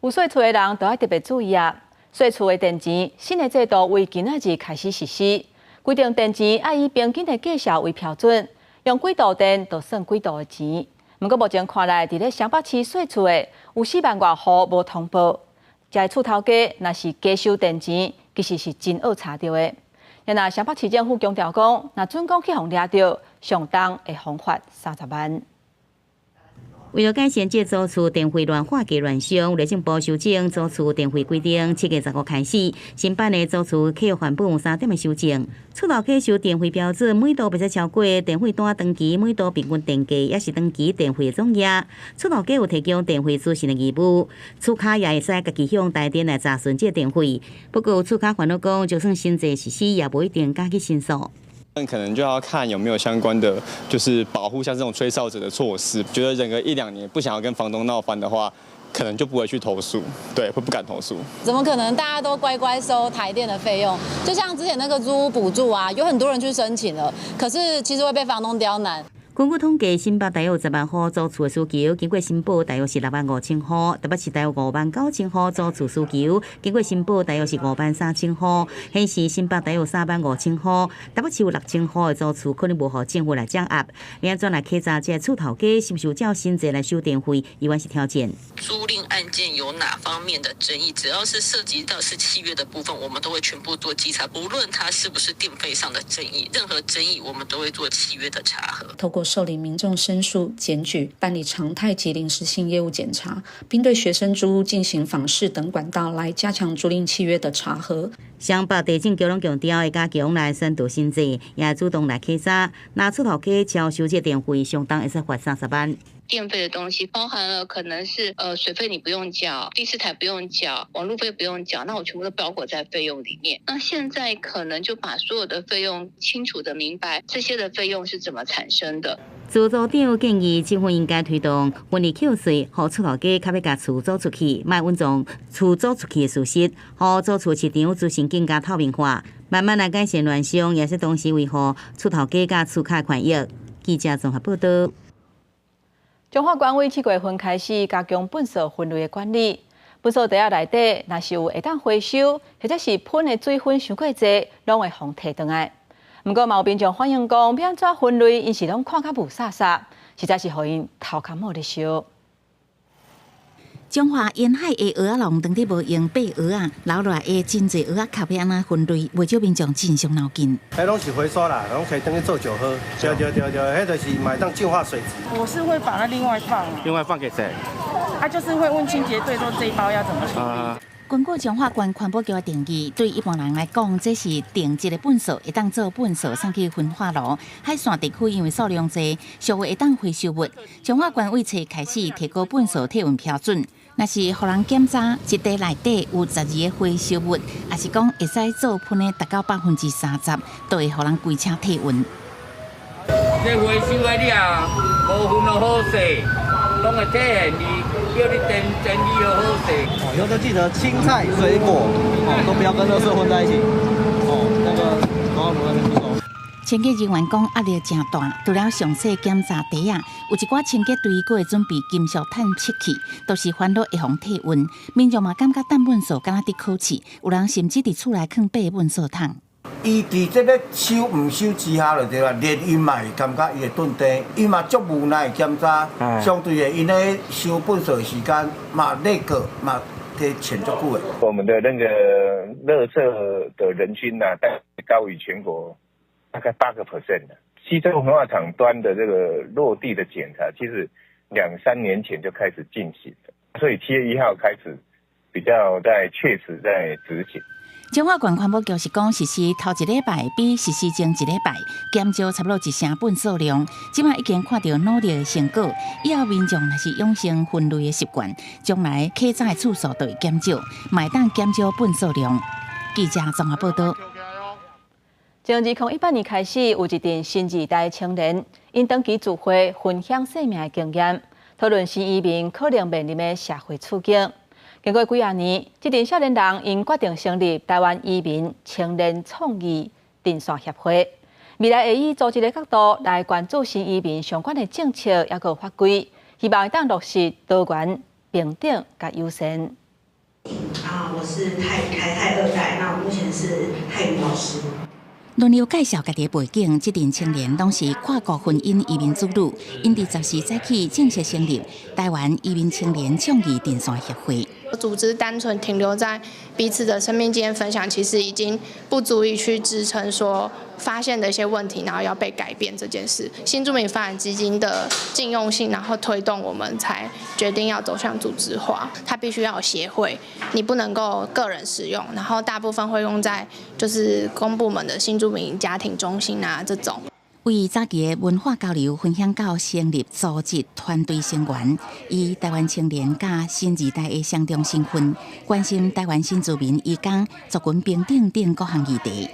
有稅厝的人都愛特別注意啊！稅厝的電錢新的制度為今仔日開始實施，規定電錢愛以平均的價數為標準，用幾度電就算幾度的錢。毋過目前看來，佇咧雙北市稅厝的有4萬外戶無通報，這个厝頭家若是加收電錢，其實是真惡查著的。若雙北市政府強調講，若準講去予掠著，上重會予罰30萬。為了改善這租厝電費亂劃價亂象，內政部修正租厝電費規定，7月15開始，新版的租厝契約範本有3點的修正。厝頭家收電費標準，每度袂使超過電費單長期每度平均電價，抑是長期電費總額。厝頭家有提供電費資訊的義務，厝跤也會使家己向台電來查詢這電費。不過厝跤煩惱講，就算新制實施，也無一定敢去申訴。可能就要看有沒有相關的，就是保護像這種吹哨者的措施。覺得忍個一兩年，不想要跟房東鬧翻的話，可能就不會去投訴，對，會不敢投訴。怎麼可能大家都乖乖收台電的費用？就像之前那個租屋補助啊，有很多人去申請了，可是其實會被房東刁難。根據統計，新北大約有10萬戶租厝的需求，經過申報大約是6萬5千戶；台北市大約5萬9千戶租厝需求，經過申報大約是5萬3千戶。顯示新北大約3萬5千戶，台北市有6千戶的租厝可能無予政府來掌握。欲按怎來稽查這个厝頭家是毋是有照新制來收電費，依然是挑戰。租賃案件有哪方面的爭議，只要是涉及到是契約的部分，我們都會全部做稽查，無論它是不是電費上的爭議，任何爭議我們都會做契約的查核。透過受理民眾申訴、檢舉、辦理常態及臨時性業務檢查，並對學生租屋進行訪視等管道來加強租賃契約的查核。雙北地政局攏強調會加強來宣導新制，也主動來稽查。若厝頭家超收這電費，相當會使罰30萬。電費的東西包含了可能是水費你不用繳，第四台不用繳，網路費不用繳，那我全部都包括在費用裡面。那現在可能就把所有的費用清楚的明白，這些的費用是怎麼產生的。組組長建議政府應該推動分離扣稅，予厝頭家較欲共厝租出去，莫隱藏厝租出去的事實，予租厝市場資訊更加透明化，慢慢來改善亂象，也是同時維護厝頭家佮厝客權益。記者綜合報道。彰化縣為7月份開始加強糞埽分類的管理，糞埽袋仔內底若是有會當回收，或者是噴的水粉傷過濟，攏會予提轉來。毋過嘛有民眾反映講，欲按怎分類，𪜶是攏看較霧煞煞，實在是予𪜶頭殼毛咧燒。彰化沿海的蚵仔籠當地無用白蚵仔，留落來的真濟蚵仔殼欲按怎分類，袂少民眾真傷腦筋。彼攏是回收啦，攏可以轉去做石膏。對對對對，彼就是嘛會當淨化水質。我是會把它另外放。另外放給誰？啊，就是會問清潔隊說這一包要怎麼處理。根據彰化縣環保局的定義，對一般人來講，這是定一个糞埽會當做糞埽送去焚化爐。海線地區因為數量濟，屬於會當回收物。彰化縣為冊開始提高糞埽提運標準，若是予人檢查一袋內底有12個回收物，抑是講會使做噴的達到30%，就會予人規車提運。這回收的你啊，無分好勢，攏會體現伊叫你整整理好好勢。哦，以後就記得青菜、水果哦，都不要跟垃圾混在一起。哦，那個焚化爐那邊不收。清潔人員講壓力誠大，除了詳細檢查袋仔，有一寡清潔隊閣會準備金屬探測器，都是煩惱會予提運。民眾嘛感覺擲糞埽敢若佇考試，有人甚至佇厝內囥白糞埽桶。伊佇這個收毋收之下就對啦，連伊嘛會感覺伊會頓地，伊嘛足無奈檢查，相對的，𪜶咧收糞埽的時間嘛那個嘛提前足久的。我們的那個垃圾的人均啊，大概高於全國大概8% 的。溪州焚化廠端的這個落地的檢查，其實2、3年前就開始進行了，所以7月1號開始比較在確實在執行。彰化縣環保局是講，實施頭一禮拜比實施前一禮拜減少差不多一成糞埽量。這馬已經看著努力的成果，以後民眾若是養成分類的習慣，將來稽查的次數就會減少，嘛會當減少糞埽量。記者綜合報道。從2018年開始，有一陣新二代青年，𪜶長期聚會分享生命的經驗，討論新移民可能面臨的社會處境。經過幾仔年，這陣少年人𪜶決定成立台灣移民青年創意陣線協會，未來會以組織的角度來關注新移民相關的政策抑閣法規，希望會當落實多元、平等佮友善。啊，我是泰台泰二代，那我目前是泰語老師。輪流介紹家己的背景，這陣青年攏是跨國婚姻移民子女，𪜶佇10時早起正式成立台灣移民青年創意陣線協會。組織單純停留在彼此的生命經驗分享，其實已經不足以去支撐說發現的一些問題，然後要被改變這件事。新住民發展基金的禁用性，然後推動我們才決定要走向組織化。它必須要有協會，你不能夠個人使用，然後大部分會用在就是公部門的新住民家庭中心啊這種。為早期的文化交流分享到成立組織團隊成員，以台灣青年佮新二代的雙重身份，關心台灣新住民移工族群平等等各項議題。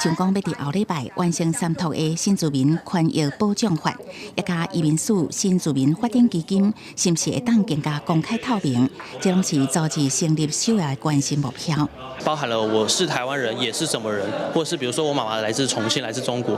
像講欲佇後禮拜完成三讀的新住民權益保障法，也佮移民署新住民發展基金，是毋是會當更加公開透明？這攏是組織成立首要的關心目標。包含了我是台灣人，也是什麼人，或是比如說我媽媽來自重慶，來自中國，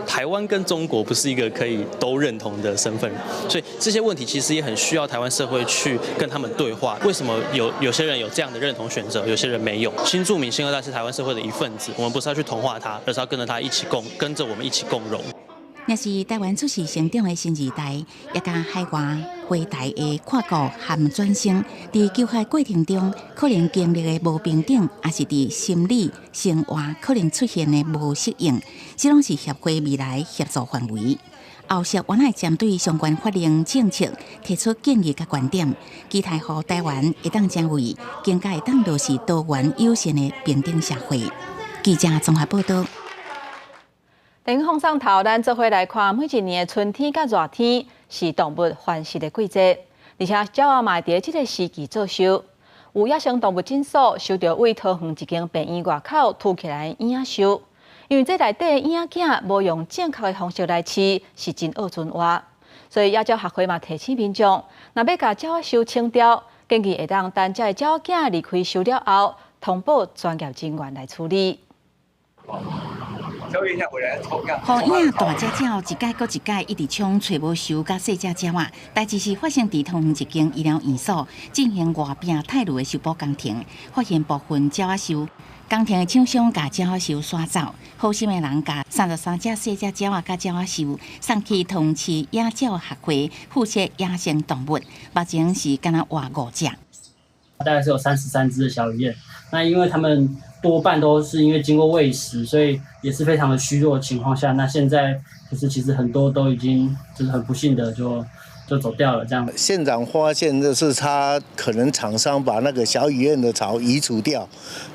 台灣跟中國不是一個可以都認同的身份，所以這些問題其實也很需要台灣社會去跟他們對話。為什麼有些人有這樣的認同選擇，有些人沒有？新住民新二代是台灣社會的一份子，我們不是要去同化他，而是要跟着他一起共，跟着我們一起共榮。若是台灣出世成長的新二代，也佮海外回台的跨國含轉生，佇求學過程中可能經歷的無平等，抑是佇心理生活可能出現的無適應，這攏是協會未來協助範圍。後續原來針對相關法令政策提出建議佮觀點，期待予台灣會當成為更加會當落實多元友善的平等社會。記者綜合報道。電影放送頭，咱做伙來看，每一年的春天佮熱天是動物繁殖的季節，而且鳥仔嘛會佇這個時期做岫。有野生動物診所收著位桃園一間病院外口凸起來的嬰仔獸，因為這內底嬰仔囝無用正確的方式來飼，是真惡存活，所以野鳥學會嘛提醒民眾，若欲共鳥仔獸清掉，建議會當等這个鳥仔囝離開岫了後，通報專業人員來處理。予影大隻鳥一擺閣一擺一直衝揣無岫佮細隻鳥仔，代誌是發生佇桃園一間醫療院所進行外壁汰鷺的修補工程，發現部分鳥仔獸，工程的廠商共鳥仔獸徙走，好心的人共33隻細隻鳥仔佮鳥仔獸送去桃園市野鳥學會負責野生動物，目前是干焦活五隻。大概是有33隻的小雨燕，那因為他們多半都是因為經過餵食，所以也是非常的虛弱的情況下，那現在就是其實很多都已經就是很不幸的就走掉了。這樣。現場發現就是他可能廠商把那個小雨燕的巢移除掉，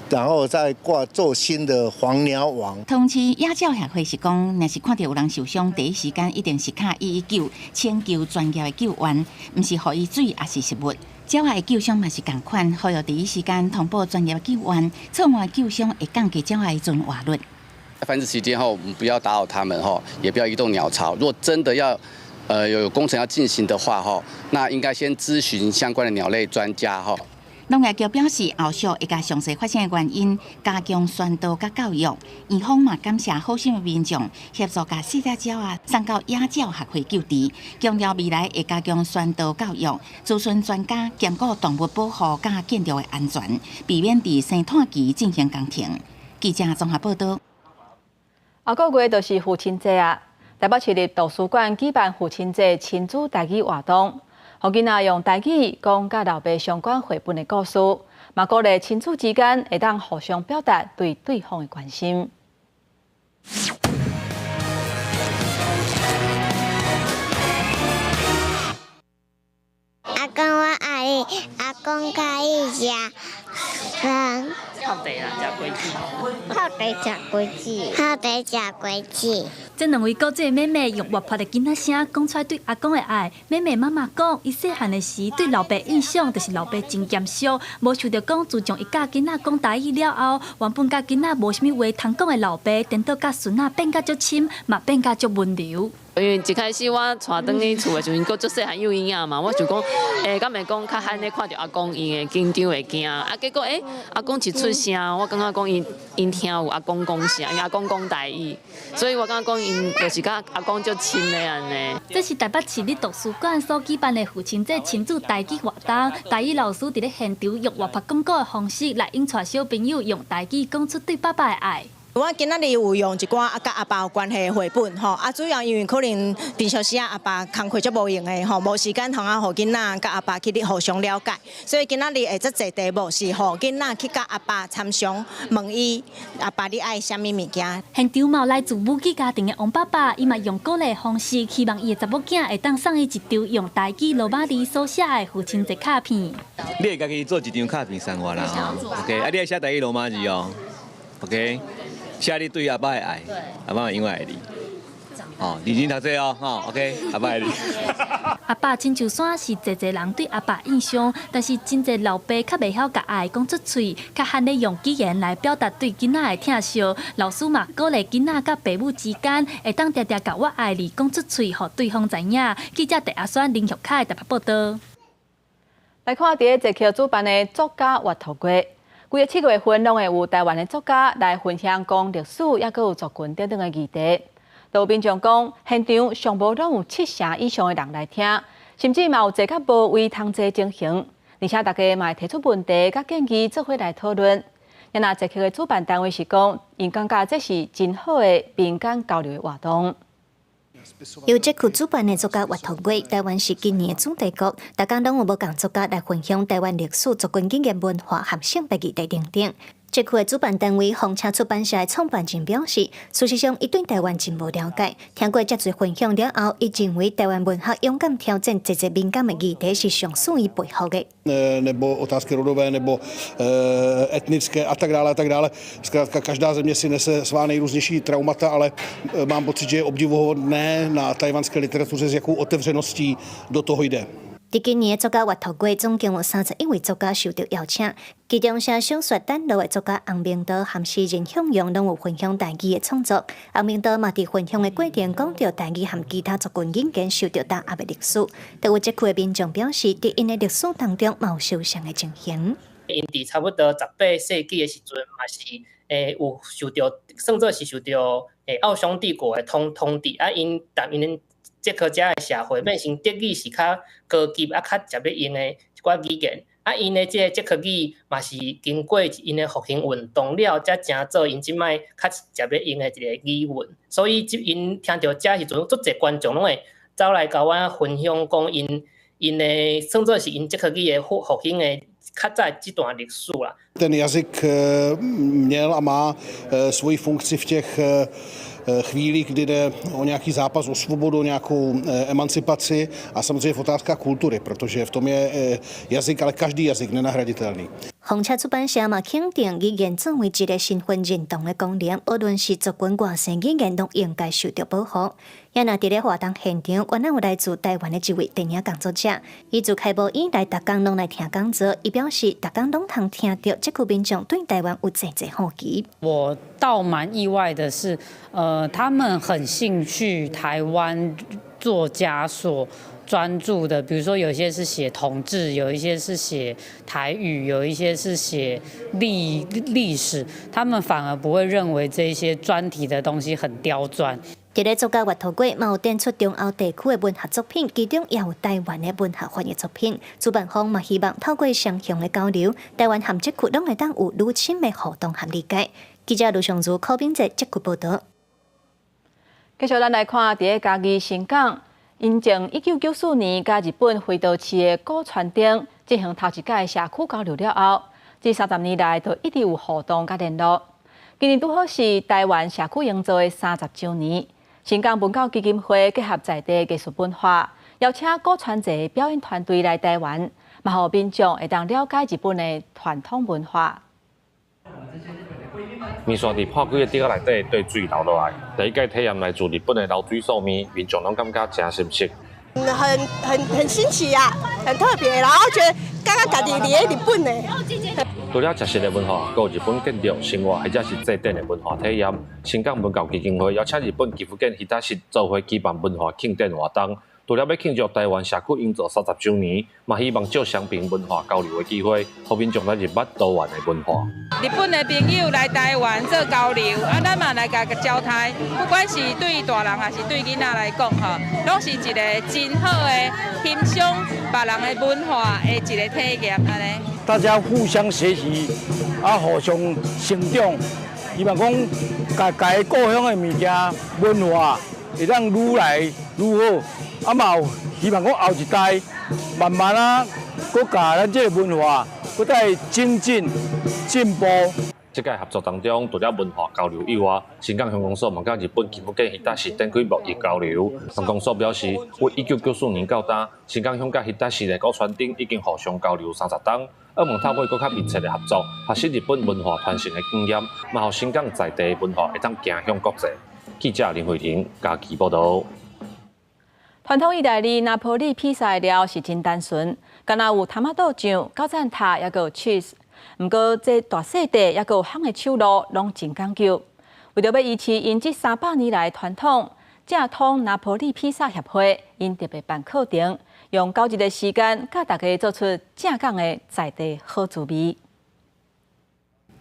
然後再掛做新的防鳥網。桃園市野鳥協會是講，若是看著有人受傷，第一時間一定是敲119，請求專業的救援，毋是予伊水，抑是食物。鳥仔的救傷嘛是仝款，呼籲第一時間通報專業救援，錯誤救傷會降低鳥仔的存活率。繁殖期間吼，我們不要打擾他們吼，也不要移動鳥巢。如果真的要有工程要進行的話吼，那應該先諮詢相關的鳥類專家吼。農業局表示，後續會共詳細發生的原因加強宣導佮教育。院方嘛感謝好心的民眾協助，共細隻鳥仔送到野鳥學會救治。強調未來會加強宣導教育，諮詢專家兼顧動物保護佮建築的安全，避免佇生湠期進行工程。記者綜合報道。後個月就是父親節啊！台北市立圖書館舉辦父親節親子台語活動。予囡仔用台語講佮老爸相關繪本的故事，嘛鼓勵親子之間會當互相表達對對方的關心。阿公我愛你，阿公佮意食飯。泡茶啦，食果子。泡茶食果子，泡茶食果子。這兩位古仔妹妹用活潑的囡仔聲講出來對阿公的愛。妹妹媽媽講，伊細漢的時對老爸印象就是老爸真嚴肅，無想著講自從伊教囡仔講台語了後，原本佮囡仔無啥物話通講的老爸，顛倒佮孫仔變甲足親，嘛變甲足溫柔。因為一開始我帶轉去厝的時陣，閣足細漢幼嬰仔嘛，我想講，敢會講較罕咧看著阿公伊會緊張會驚，啊結果阿公一出聲，我感覺講𪜶聽有阿公講啥，因為阿公講台語，所以我感覺講𪜶就是佮阿公足親的按呢。這是台北市立圖書館所舉辦的父親節親子台語活動，台語老師佇咧現場用活潑講故的方式來引帶小朋友用台語講出對爸爸的愛。我今仔日有用一寡佮阿爸有關係的繪本吼，啊，主要因為可能平常時啊阿爸工課足無閒的吼，無時間通啊予囡仔佮阿爸去互相了解，所以今仔日會遮濟題目是予囡仔去佮阿爸參詳，問伊阿爸你愛啥物物件。現場嘛有來自母語家庭的王爸爸，伊嘛用鼓勵的方式，希望伊的查某囝會當送伊一張用台語羅馬字所寫的父親節卡片。你會家己做一張卡片送我啦吼，OK，啊你愛寫台語羅馬字哦，OK。寫你對阿爸的愛，阿爸永遠愛你。哦，認真讀冊哦，吼，OK，阿爸愛你。阿爸親像山是濟濟人對阿爸印象，但是真濟老爸較袂曉共愛講出喙，較罕咧用語言來表達對囡仔的疼惜。老師嘛鼓勵囡仔佮爸母之間會當定定共我愛你講出喙，予對方知影。記者鄭阿選林玉凱台北報導。來看佇咧捷克主辦的作家閱讀月，規個7月份攏會有台灣的作家來分享講歷史，抑閣有族群等等的議題。有民眾講，現場上無攏有七成以上的人來聽，甚至嘛有坐較無位通坐情形，而且大家嘛會提出問題佮建議，做伙來討論。若捷克的主辦單位是講，𪜶感覺這是真好的民間交流的活動。由捷克主辦的作家閱讀月，台灣是今年的主題國，逐工攏有無仝作家來分享台灣歷史、族群語言文化和性別議題等等。捷克的主辦單位風車出版社的創辦人表示，事實上，伊對台灣真無了解，聽過遮濟分享了後，伊認為台灣文學勇敢挑戰濟濟敏感的議題是上使伊佩服的。 Nebo otázky rodové, nebo etnické a tak dále, a tak dále. Zkrátka každá země si nese svá nejrůznější traumata, ale mám pocit, že je obdivuhodné na tchajwanské literatuře, s jakou otevřeností do toho jde. 佇今年的作家閱讀月，總共有31位作家受到邀請，其中寫小說《等路》的作家洪明德和詩人向陽攏有分享台語的創作。洪明德嘛佇分享的過程講著台語和其他族群語言受著打壓的歷史。就有這區的民眾表示，佇𪜶的歷史當中嘛有相像的情形。𪜶佇差不多18世紀的時陣，嘛是有受著算做是受著奧匈帝國的統治，啊，𪜶但𪜶捷克遮的社會變成德語是較高級啊，較捷咧用的一寡語言。啊，𪜶的這个捷克語嘛是經過𪜶的復興運動了，才成做𪜶這擺較捷咧用的一个語文。所以，這𪜶聽著遮時陣，足濟觀眾攏會走來共阮分享，講𪜶的算做是𪜶捷克語的復興的較早這段歷史啦。 Ten jazyk měl a má svoji funkci v těch chvílích, kdy jde o nějaký zápas o svobodu, o nějakou emancipaci a samozřejmě v otázkách kultury, protože v tom je jazyk, ale každý jazyk nenahraditelný. 風車出版社嘛肯定語言作為一个身份認同的功能，無論是族群外省語言，攏應該受到保護。也若佇咧活動現場，原來有來自台灣的一位電影工作者，伊自開幕以來，逐工攏來聽講座。伊表示，逐工攏通聽著這區民眾對台灣有濟濟好奇。我倒蠻意外的是，他們很興趣台灣作家所專注的，比如說有些是寫同志，有一些是寫台語，有一些是寫歷史，他們反而不會認為這些專題的東西很刁鑽。佇咧作家閱讀月，嘛有展出中歐地區的文學作品，其中也有台灣的文學翻譯作品。主辦方嘛希望透過雙向的交流，台灣和這區攏會當有愈深的互動和理解。記者盧尚如、柯炳哲這區報導。繼續咱來看，佇咧嘉義伸港，𪜶從1994年佮日本揮刀市的古川町進行頭一屆社區交流了後，這30年來都一直有互動佮聯絡。今年拄好是台灣社區營造的30週年，伸港文教基金會結合在地藝術文化，邀請古川祭表演團隊來台灣，嘛予民眾會當了解日本的傳統文化。麵線佇破幾个碟仔內底綴水流落來，第一擺體驗來自日本的流水素麵，民眾攏感覺誠新鮮。很新奇啊，很特別，然後覺得感覺家己佇咧日本呢。除了食食的文化，閣有日本建築、生活或者是祭典的文化體驗。伸港文教基金會邀請日本岐阜縣飛騨市做伙舉辦文化慶典活動。除了欲慶祝台灣社區營造30週年，嘛希望藉雙邊文化交流的機會，予民眾來認捌多元的文化。日本的朋友來台灣做交流，啊，咱嘛來共招待，不管是對大人抑是對囡仔來講，吼，攏是一个真好的欣賞別人的文化的一个體驗，按呢。大家互相學習，啊，互相成長，希望講，家家故鄉的物件文化會當愈來愈好。啊嘛有希望講後一代慢慢啊，閣共咱這个文化閣再精進進步。這屆合作當中，除了文化交流以外，伸港鄉公所嘛佮日本岐阜縣飛騨市展開貿易交流。鄉公所表示，自1994年到今，伸港鄉佮飛騨市的古川町已經互相交流30冬。希望透過閣較密切的合作，學習日本文化傳承的經驗，嘛予伸港在地文化會當行向國際。記者林慧婷嘉義報導。傳統意大利拿坡里披薩的料是真單純，敢若有茼仔肚醬、九層塔，抑閣有 cheese。毋過這大細塊，抑閣有烘的手路，攏真講究。為著欲維持𪜶這300年來的傳統，正統拿坡里披薩協會𪜶特別辦課程，用9日的時間教大家做出正港的在地好滋味。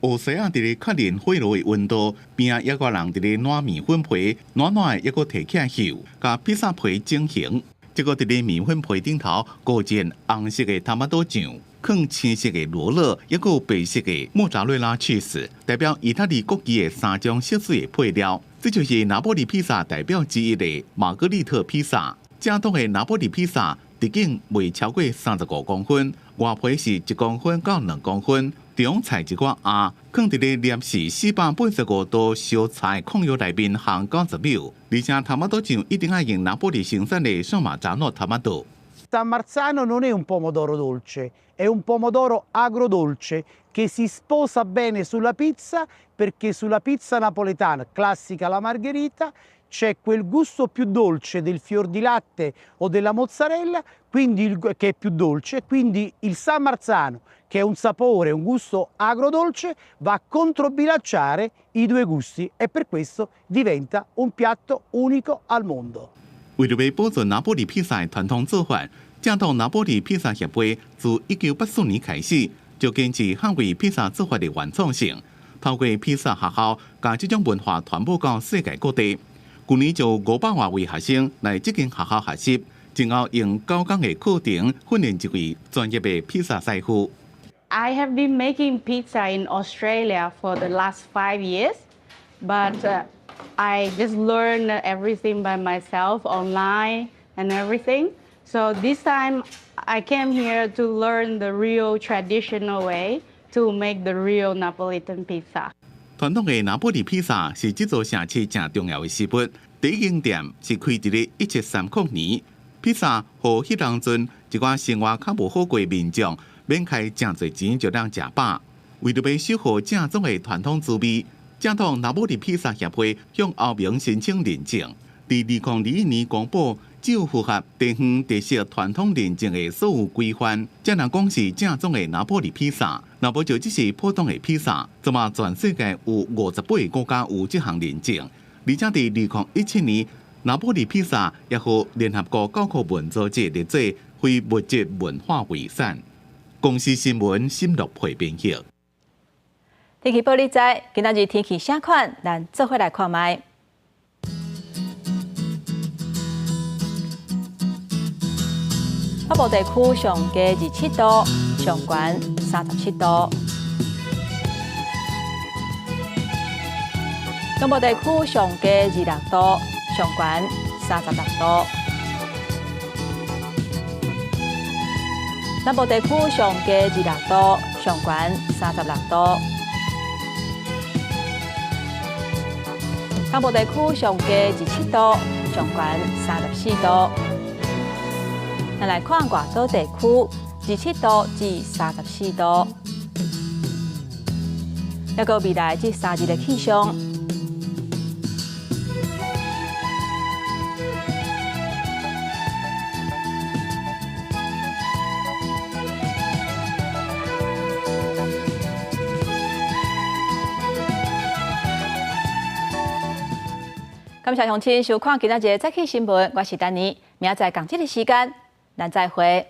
烏西仔佇咧確認火爐的溫度，邊仔抑閣人佇咧撋麵粉皮，軟軟的抑閣提起來翕，共披薩皮整形。這個佇咧麵粉皮頂頭裹一紅色的茼仔肚醬，囥青色的羅勒，抑閣有白色的莫扎瑞拉起司，代表意大利國旗的三種色水的配料。這就是拿坡里披薩代表之一的瑪格麗特披薩。正統的拿坡里披薩直徑袂超過35公分，外皮是1公分到2公分。中裁一寡鴨，囥佇咧攝氏485度燒柴礦窯內面烘90秒，而且茼仔肚醬一定愛用拿坡里生產的聖馬扎諾茼仔肚。 San Marzano non è un pomodoro dolce, è un pomodoro agrodolce che si sposa bene sulla pizza perché sulla pizza napoletana classica la margherita c'è quel gusto più dolce del fior di latte o della mozzarella, quindi il, che è più dolce, quindi il San Marzano, che è un sapore, un gusto agrodolce, va a controbilanciare i due gusti e per questo diventa un piatto unico al mondo. 為著欲保存拿坡里披薩的傳統做法，正統拿坡里披薩協會自1984年開始就堅持捍衛披薩做法的原創性，透過披薩學校，共這種文化傳播到世界各地。舊年就有500外位學生來這間學校學習，今後用9工的課程訓練一位專業的披薩師傅。 I have been making pizza in Australia for the last 5 years, but I just learned everything by myself online and everything. So this time I came here to learn the real traditional way to make the real Napolitan pizza. 傳統的拿坡里披薩是這座城市誠重要的食物。第一間店是開佇咧1730年。披薩予彼當陣一寡生活較無好過的民眾免開誠濟錢就通食飽。為著欲守護正宗的傳統滋味，正統拿坡里披薩協會向歐盟申請認證，佇2021年公布，只有符合地方特色傳統認證的所有規範，才能講是正宗的拿坡里披薩。若無就只是普通的披薩。這馬全世界有58個國家有這項認證，而且佇2017年，拿坡里披薩也予聯合國教科文組織列做非物質文化遺產。公視新聞沈樂培編譯。天氣報你知，今仔日天氣啥款？咱做伙來看覓。北部地區上低27度，上懸37度。中部地區上低26度，上懸36度。南部地區上低26度，上懸36度。東部地區上低27度，上懸34度。咱來看外島地區，27度至34度。抑閣未來這3日的氣象。感謝鄉親收看今仔日的早起新聞，我是丹妮，明仔載仝這个時間，咱再會。